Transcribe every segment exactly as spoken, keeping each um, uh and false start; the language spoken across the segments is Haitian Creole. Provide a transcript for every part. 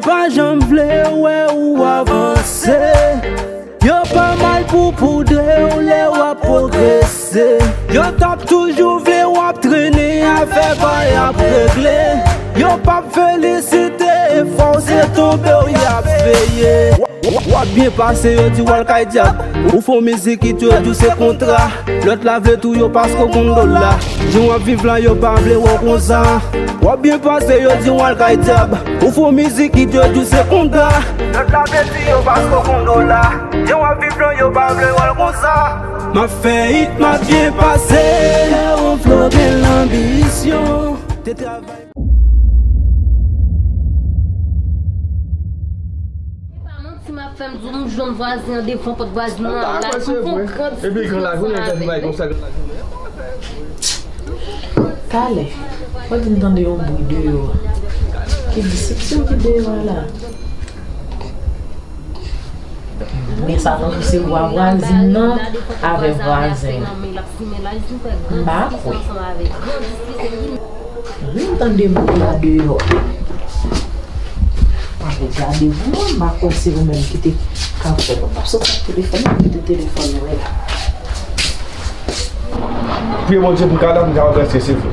Pa janm vle wè ou avanse. Yo pa mal pou poudre w lè w ap pwogrese. Yo t ap toujou vle w ap trennen afè pa y ap regle. Yo p ap felisite efò w, se tonbe w y ap veye. W ap byen pase, yo di w al kay dyab. Ou fè w mizik, it yo di w se kontra. Lòt la vle touye w paske w konn dola. Jan w ap viv la, yo pa vle wè w konsa. W ap byen pase, yo di w al kay dyab. Ou fè w mizik, it yo di w se kontra. Lòt la vle di yo paske w konn dola. Jan w ap viv la, yo pa vle wè w konsa. M ap fè it, m ap byen pase. Lè w flow gen lanbisyon. Te travay. E pa manti m ap fè, m di w m jwenn vwazen an devan pòt vwazen an la, sou fon gran diskisyon sa avè l. Talè, mwen di m tande yon bri deyò a. Ki di se, se ki deyò a la? Men sa tankou se vwa vwazin nan avè vwazen. M pa kwè. Wi, m tande moun la deyò. Mwen gade vwa, m pa kwè se ou menm ki te ka fè. Mwen pa sot ak telefòn, mwen kite telefòn mwen la. Priye Bondye pou m ka la, pou m ka rantre se vre.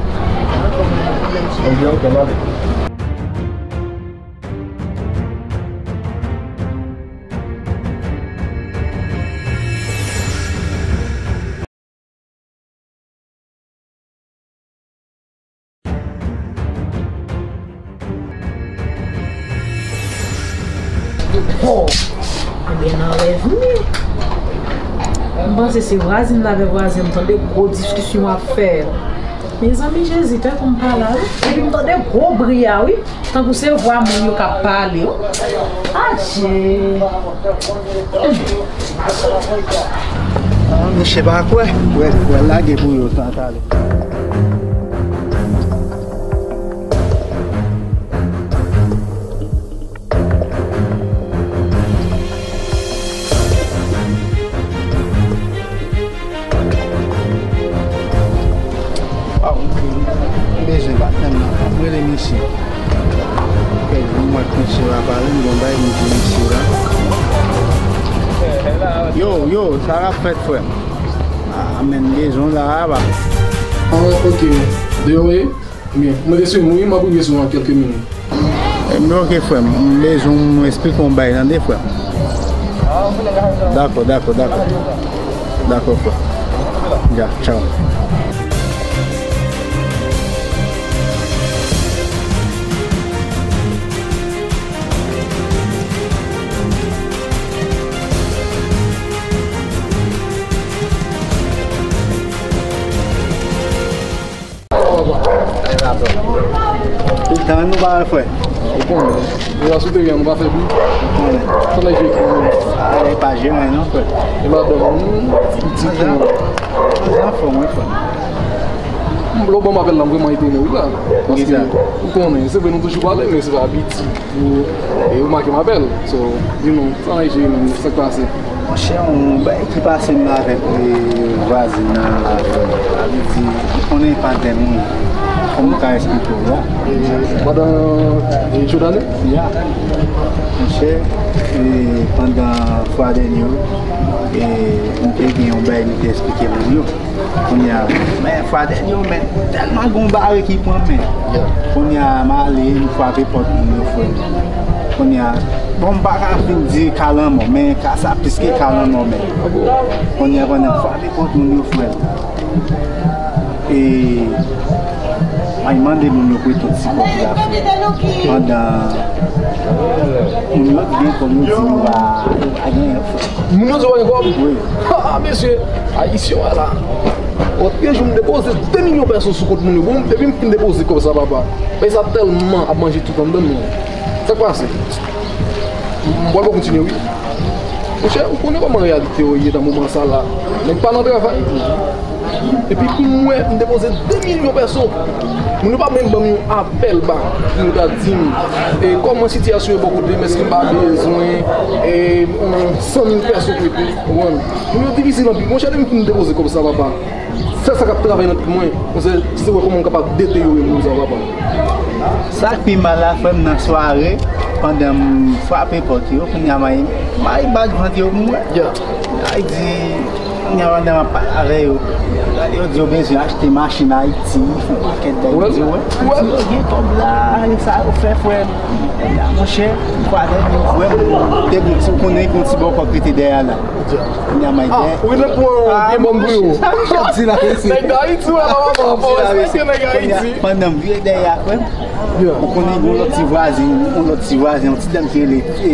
Bondye, ok, m ale. Ebyen, nan rèv m ye. M panse se vwazin nan avè vwazen, m tande gwo diskisyon ap fè. Mezanmi, Jezi, fè pou m pa la, wi. Epi m tande gwo bri a, wi. Tankou se vwa moun yo k ap pale, wi. Adje. Ah, misye pa kwè. Kwè, kwè, lage pou yo, sa, talè. Ah, m bezwen patnè m nan. M rele misye. Kèk jou m wè misye pa pale, m gon bagay m di misye la. Yo, yo, sa k ap fèt, frè m? Ah, men, m bezwen w la a, papa. Ah, ok. Deyò w ye? Byen, mwen te sou wi, m ap rive sou an kèlke minit. Ebyen, ok, frè m. M bezwen w esplike yon bagay, tande, frè m. Dakò, dakò, dakò. Dakò, frè m. Ya, tchaw. Tout tan nou pa wè, frè. Ou konnen. Nou la sou teren, nou pa fè bri. Ou konnen. Sa nèg jwe ki menm. Ah, e pa jwe mwen non, frè. E madanm ou, pitit ou. Anfòm, wi, frè. Lè w ban m apèl la, m vrèman etone wi la. Paske ou konnen, se vre nou toujou pale, men se pa abitid. Ou, e ou make m apèl. So, di nou, sa nèg jere menm, sa k pase? Monchè, yon bagay ki pase m avèk, e, vwazin nan, sa vle di, ou konnen pandan moun, kòman m ka esplike w la? E, pandan, e, Jodane? Ya. Monchè, e, pandan fwa dènye, e, m te gen yon bagay m te esplike moun yo. Kounye a, men fwa dènye yo, men tèlman gon bare ki pran men. Kounye a, m ale, m frape pòt moun yo, frè m. Kounye a, bon, m pa ka fin di ka lanmò, men ka sa plis ke ka lanmò, men. Kounye a, pandan m frape pòt moun yo, frè m. E, mwen mande moun yo prete ti kòb la, frè m. Pandan moun yo gen kòb, yo di nou pa, yo pa genyen, frè m. Moun yo di w pa gen kòb? Wi. Ha, mesye, ayisyen an la. Lòt jou m depoze de milyon pèso sou kont moun yo. Bon, depi m fin depoze kòb sa, papa, peyi sa tèlman ap manje tout anndan nou. Sa k pase? M pral kontinye, wi. Monchè, ou konnen kòman reyalite yo ye nan moman sa la. Nèg pa nan travay. Epi pou mwen, m depoze de milyon pèso. Moun yo pa menm ban m yon apèl ba pou yo ta di m, e, kòman sitiyasyon yo bò kote m, èske m pa bezwen, e, yon san mil pèso prete, ou konprann? Moun yo difisil anpil. Monchè, depi m fin depoze kòb sa, papa, sèl sa k ap travay nan tèt mwen, se, se wè kòman m kapab deteryore moun sa, papa. Sa k pi mal la, frè m, nan sware, Pandan m frape pòt yo, kounye a m al, m al bat vant yo pou m wè. Yo. Ay di, kounye a pandan m ap pale avè yo, yo di yo bezwen achte machin Ayiti, fè yon pakèt bagay. Yo di, wè, yo gen kòb la, e sa yo fè, frè m. Monchè, m kwè avè m, frè m, te gon ti, konnen gon ti bòkò ki te dèyè la. Kounye a m al, ah, wi, men pou, ah, byen bon pou yo. Sa misye ap di la, mesye. Nèg Dayiti, wè, la, la, la, respèkte nèg Ayiti. Pandan m vire dèyè a, frè m, ou konnen gon lòt ti vwazen, gon lòt ti vwazen, yon ti dam ki rele, e,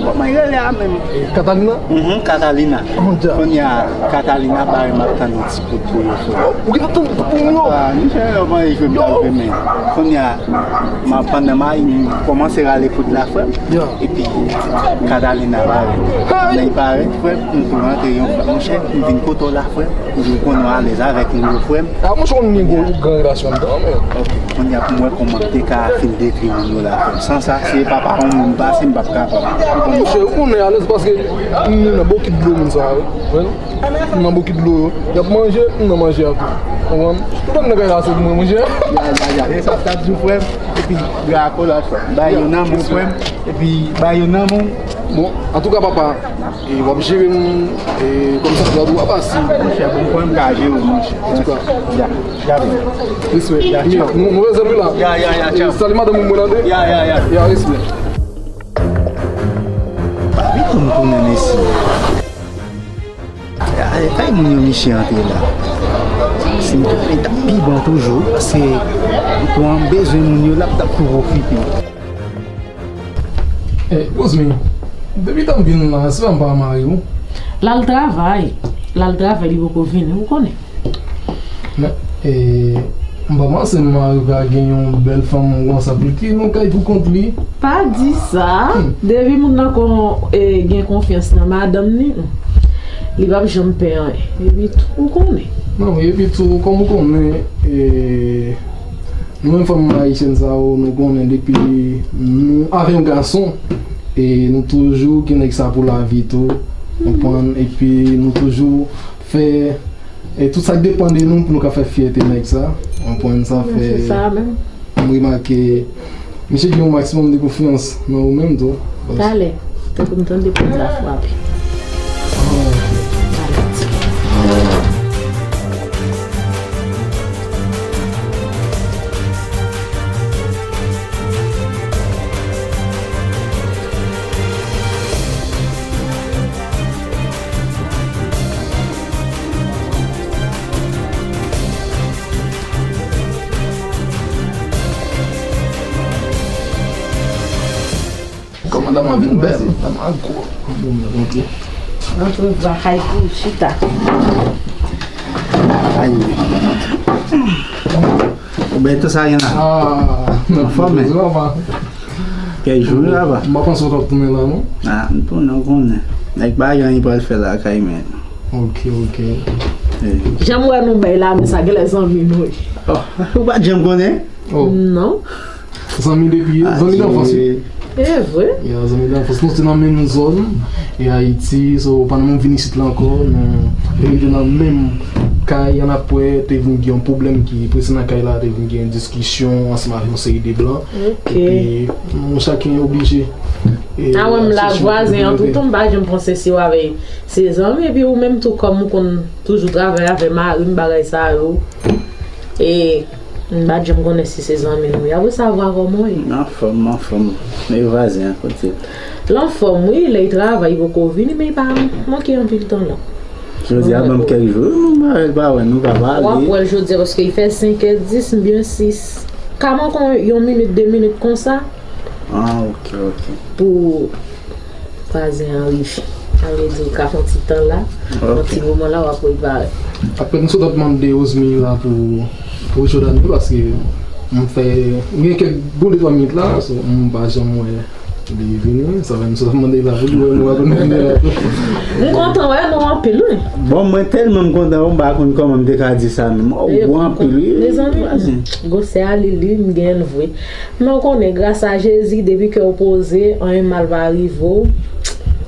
kòman li rele a menm? Catalina? Mhm, Catalina. Kounye a, Catalina bare m ap tann yon ti kout pou yo, frè. Ou gentan tann kout pou yo? Ah, misye yo pa jwe m ta jwe, men kounye a, m ap, pandan m al, m kòmanse rale kout la, frè m. Epi, Catalina parèt. Pandan li parèt, frè m, m tou rantre yon frè. Monchè, m vin kote w la, frè m. Ou konnen w alèz avèk moun yo, frè m. Ah, monchè, ou gen gwo, gran relasyon anndan, men. Ok, kounye a pou m wè kòman m te ka fin detwi moun yo la, frè m. San sa, si e pa pa yon moun pase, m p ap kapab. Monchè, ou konnen alèz paske m nan bokit dlo moun sa yo, wi. M nan bokit dlo yo. Y ap manje, m nan manje a tou. Konprann? Ou konn nèg la se pou mwen, monchè. Ya, ya, ya. E sa, sa di w, frè m. Epi, gra kolòt, frè m. Bay yo nan men w, frè m. Epi, bay yo nan men w. Bon, antouka, papa, e w ap jere m, e, kòm sa, sa dwa pase. Monchè, bon, frè m ka jere w, monchè. Antouka. Ya, ya, bon. Respè. Ya, tchaw. Nou, nou rete la. Ya, ya, ya, tchaw. E, sali madanm ou mwen tande. Ya, ya, ya. Ya, respè. Pa vin tounen, mesye. Ay, kay moun yo misye antre la. Si m te fè, t ap pi bon toujou, paske pou an bezwen moun yo la, t ap tou okipe. Eh, Rosemary, depi tan m vin la, se pa m pa mari w. L al travay. L al travay, li poko vini, ou konnen. Men, e, m pa panse m arive a gen yon bèl fanm konsa pou l ki nan kay pou kont li. Pa di sa. Hmm. Depi moun nan kon, e, gen konfyans nan madanm li, hmm, li p ap janm pè anyen. Epi tou, ou konnen. Non, epi tou, kòm ou konnen, e, nou menm fanm ayisyèn sa yo, nou konnen depi nou avè yon gason, e nou toujou gen nèg sa pou lavi tou, konprann, epi nou toujou fè, e tout sa k depann de nou pou nou ka fè fyète nèg sa, konprann sa fè. Se sa menm. M remake, misye gen yon maksimòm de konfyans nan ou menm tou. Talè, tankou m tande pòt la frape. Ah, ok. Kòman dam an vin bèl? Dam an gwo. Bon, men, ok. Antre lakay pou chita. Ay. Ou bèl tou sa, Yana. Ah, anfòm, men. Kèk jou la, pa. M pa panse w t ap tounen la, non? Ah, m tounen, ou konnen. Nèg pa gen anyen pral fè lakay, men. Ok, ok. Jan m wè nou bay la, men sa genlè zanmi nou ye. Oh, ou pa t janm konnen? Oh. Non. Zanmi depi, ah, zanmi danfans, wi. E vre? Ya, zanmi danfans. Nou te nan menm zòn, e Ayiti, so, pandan m vin isit la ankò, nou te rete nan menm kay, ann apre, te vin gen yon pwoblèm ki prese nan kay la, te vin gen diskisyon ansanm avèk yon seri de blan. Ok. Epi, nou chaken oblije, e, a wè m la, vwazen an, toutan m pa janm panse si w avè se zanmi, epi ou menm tou, kòm ou konn toujou travay avè mari m, bagay sa yo. E, m pa t janm konnen si se zanmi nou ye. Apre sa, vwa kòman w ye? M anfòm, m anfòm. Men vwazen an, kote l? L anfòm, wi. Lè l travay, li poko vini, men li pa manke anpil tan, non. Jodi a, ban m kèk jou, m pa wè l, pa wè nou ka pale. W ap wè l jodi a, paske li fè senk è dis, m byen sis. Ka manke yon minit, de minit konsa. Ah, ok, ok. Pou vwazen an rive. Sa vle di, ou ka fè yon ti tan la. Ok. Yon ti moman la, w ap reparèt. Apre, m sot ap mande Rosemary la pou, pou Jordany, paske m fè, m gen kèk bon de twa minit la, so, m pa janm wè li vini. Sa fè m sot ap mande la pou li wè nou ap vini la. M kontan wè nou anpil, wi. Bon, mwen tèlman m kontan, m pa konn kòman m te ka di sa menm. Oh, ou anpil, wi. Mezanmi, gwosè a li, li, m gen vre. Men w konnen, gras a Jezi, depi kè w poze, anyen mal pa rive w.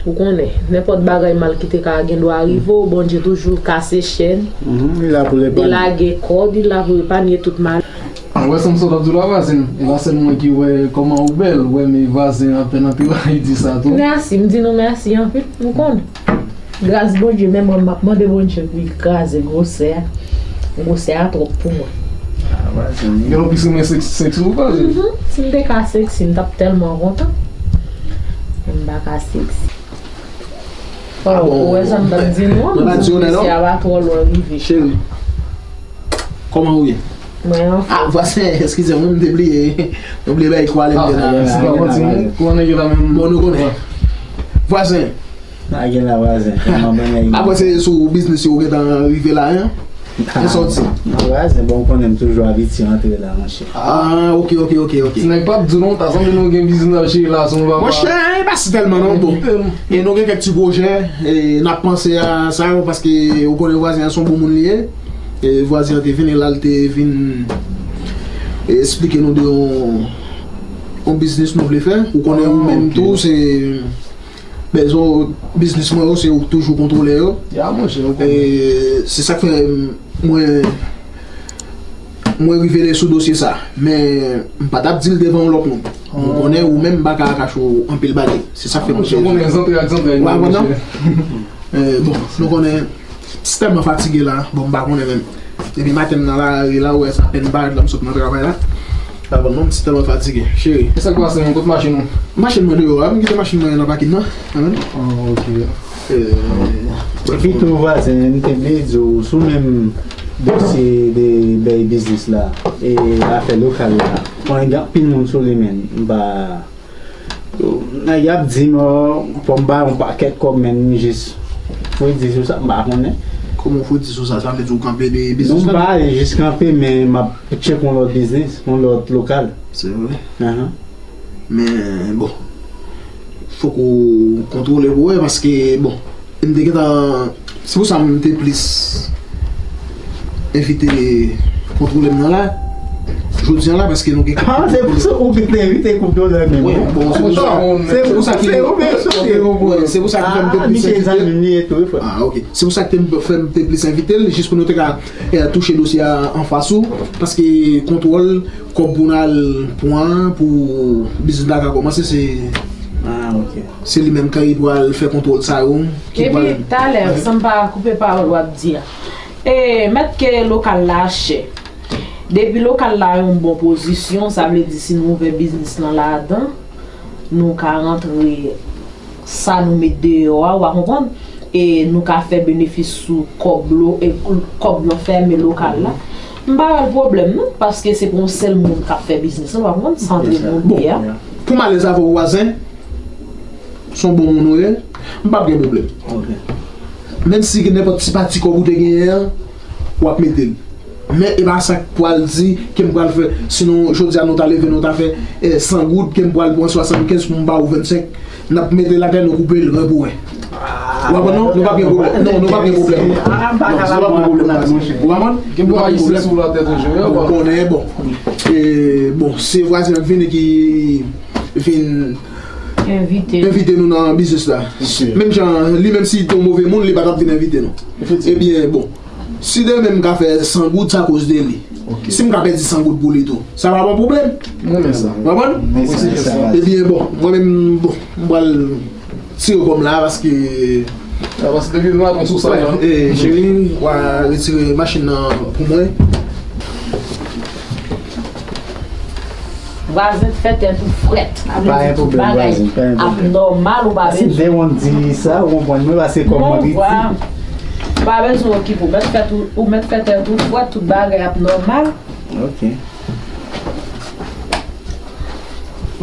Ou konnen, nenpòt bagay mal ki te ka gen dwa rive w, Bondye toujou kase chèn. Mhm, li la pou l epanye. Li lage kòd, li la pou epanye tout mal. Ou wè sa m sot ap di w la, vwazen? E pa sèl mwen ki wè kòman ou bèl, ou wè, men vwazen apèn antre la, li di sa tou. Mèsi, m di nou mèsi anpil, m konn. Gras Bondye, men mwen, m ap mande Bondye pou li kraze gwosè a. Gwosè a twòp pou mwen. Ah, vwazen. Gen yon plis renmen sèks, sèks ou vwazen? Mhm. Si m te ka sèksi, m t ap tèlman kontan. Men m pa ka sèksi. Oh, ou wè sa m t ap di nou an? Mwen pa di w nan non. Mesye a pa twò lwen rive. Cheri, kòman ou ye? Mwen anfòm. Ah, vwazen, eskize m, m te bliye. M bliye bay kwa lè m te la. Ah, se pa manti, non. Kòman nèg yo la menm? Bon, nou konnen. Vwazen. Pa gen la, vwazen. Kòman bagay yo? Apre se sou biznis yo ou gentan rive la, en? E sa w di? Non, vwazen, bon, ou konnen m toujou abitye antre la, monchè. Ah, ok, ok, ok, ok. Ti nèg p ap di w non, ta sanble nou gen biznis n ap jere la, se yon papa. Monchè, e pa si tèlman non, bon. E nou gen kèk ti pwojè, e n ap panse a sa yo, paske ou konnen vwazen an se yon bon moun li ye. E vwazen an te vini la, l te vin e eksplike nou de yon, yon biznis nou vle fè. Ou konnen ou menm tou, se bezwen biznis mwen yo, se ou k toujou kontwole yo. Ya, monchè, ou konnen. E se sa k fè mwen, mwen rive sou dosye sa. Men m pa t ap di l devan yon lòt moun. Ou konnen, ou menm m pa ka kache w anpil bagay. Se sa k fè mwen. Monchè, ou konnen zantray ak zantray, monchè. Eh, bon, nou konnen, m tèlman fatige la, bon, m pa konnen menm. Depi maten m nan lari la, ou wè sa, apèn m parèt la, m sot nan travay la. Pa bon, non, m tèlman fatige, cheri. E sa k pase, men kot machin ou? Machin mwen deyò a, m kite machin mwen nan pakin nan. Ah, ok. Eh, epi tou, vwazen, m te vle di w, sou menm dosye de bèy biznis la, e afè lokal la, konnen gen anpil moun sou li, men m pa Nèg y ap di m, oh, fò m bay yon pakèt kòb, men m jis fredi sou sa, m pa konnen. Kòman w fredi sou sa? Sa vle di w kanpe de biznis la? Non, m pa jis kanpe, men m ap tcheke yon lòt biznis, yon lòt lokal. Se vre? Ahan. Men, bon, fòk ou kontwole pou wè, paske, bon, M te gentan, se pou sa m te plis envite kontwole m nan la, jodi a la, paske nou gen kèk... Ah, se pou sa ou ki te envite kontwole menm. Wi, bon, se pou sa, se pou sa ki, se pou sa ki fè m te plis envite l. Ah, ok. Se pou sa ki te fè m te plis envite l, jis pou nou te ka, eh, touche dosye a anfas ou, paske kontwòl kòb pou n al pran pou biznis la ka kòmanse, se, ah, ok, se li menm ki pral fè kontwòl sa yo, ki pral... Epi, talè, san m pa koupe pawòl w ap di a. E, mèt ke lokal la chè. Depi lokal la yon bon pozisyon, sa vle di si nou ouvè biznis lan ladan, nou ka rantre sa nou met deyò a, ou pa konprann? E nou ka fè benefis sou kòb lo, e kòb lan fèmen lokal la. M pa wè l pwoblèm non, paske se pou yon sèl moun k ap fè biznis lan, ou pa konprann? Santre moun ye a. Pou m alèz avè w, vwazen, se yon bon moun ou ye, m p ap gen pwoblèm. Ok. Menm si gen nenpòt ti pati kòb ou te genyen an, w ap mete l. Men e pa sa k pral di ke m pral fè, sinon jodi a nou ta leve, nou ta fè, eh, san goud, ke m pral pran swasannkenz pou m ba ou vennsenk, n ap mete l atè, nou koupe l ren pou ren. Ou konprann non? Nou p ap gen pwoblèm. Non, nou p ap gen pwoblèm. Non, nou p ap gen pwoblèm la, monchè. Ou konprann? Nou p ap gen pwoblèm. Ou konnen, bon. E, bon, se vwazen an k vini ki vin envite nou nan biznis la. Menm jan, li menm si te yon move moun, li pa t ap vin envite nou. Ebyen, bon. Si demen m ka fè san goud, se akoz de li. Ok. Si m ka pèdi san goud pou li tou, sa pa yon pwoblèm. M renmen sa. Ou konprann? Ebyen, bon, mwen menm, bon, m pral tire kò m la, paske... Ah, paske depi maten sou sa, non? Eh, cheri, w a retire machin nan pou mwen. Vwazen, fè tèt ou frèt. Pa gen pwoblèm, vwazen, pa gen pwoblèm. Ap nòmal, ou pa bezwen. Si de moun di sa, ou konprann mwen, paske kòm mwen piti. Ou pa bezwen okipe w. Mèt fè tou, ou mèt fè tèt ou frèt, tout bagay ap nòmal. Ok.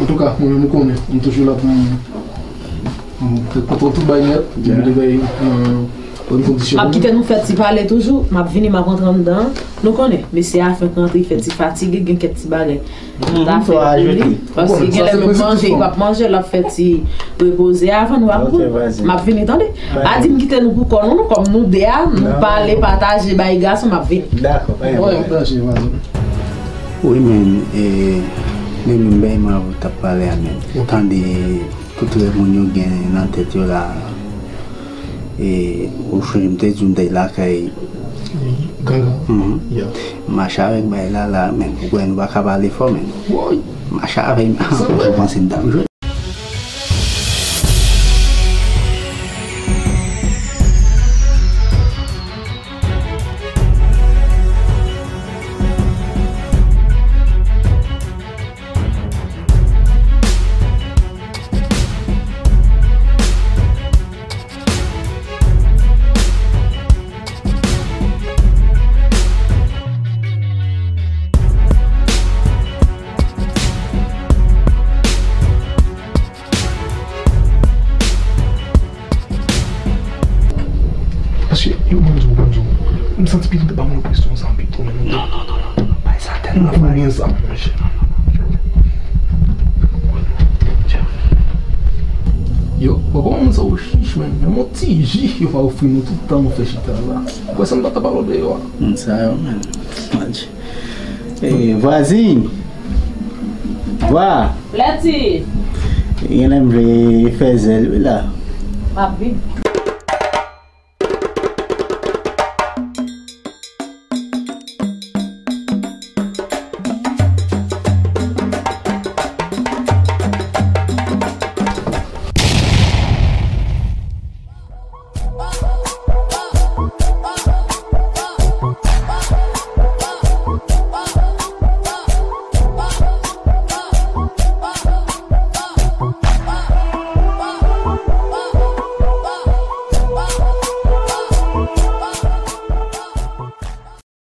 Antouka, mwen menm, ou konnen, m toujou la pou m, m kontwòl tout bagay nèt, pou m te bay nan Bon, m ap kite nou fè ti pale toujou, m ap vini, m ap rantre anndan an. Nou konnen, mesye a fenk rantre, li fè ti fatige, gen kèk ti bagay. Mhm, fò ajoute. Paske genlè menm manje, li p ap manje, l ap fè ti repoze avan, nou pa konprann. M ap vini, tande. Pa di m kite nou pou kò nou, non, kòm nou de a, nou pale, pataje, bay gason, m ap vini. Dakò, pa gen pwoblèm. Wi, men, e, men, men, bay m avè w t ap pale a, men. Tande tout rèv moun yo gen nan tèt yo la. E, ou sonje m te di w m te lakay Gangan. Mhm. Yeah. Mache avèk bagay la, la, men. Ou kwè nou pa ka pale fò, men. Woy. Mache avèk m. Sa vre? Ou panse m t ap jwe? Paske, yo, ban m di w, ban m di w, m santi pitit ba m enpresyon sa pito, men. Non, non, non, non, non, non, bay sa tèt la, bay sa, monchè. Yo, bon, kòman moun sa yo chich, men? Menm yon ti ji, yo pa ofri nou tout tan nou fè chita la. Ou kwè sa m pa t ap al deyò a? Moun sa yo, men. Monchè. Ey, vwazin! Vwa! Lèti! Genlè m vle fè zèl, wi, la. M ap viv.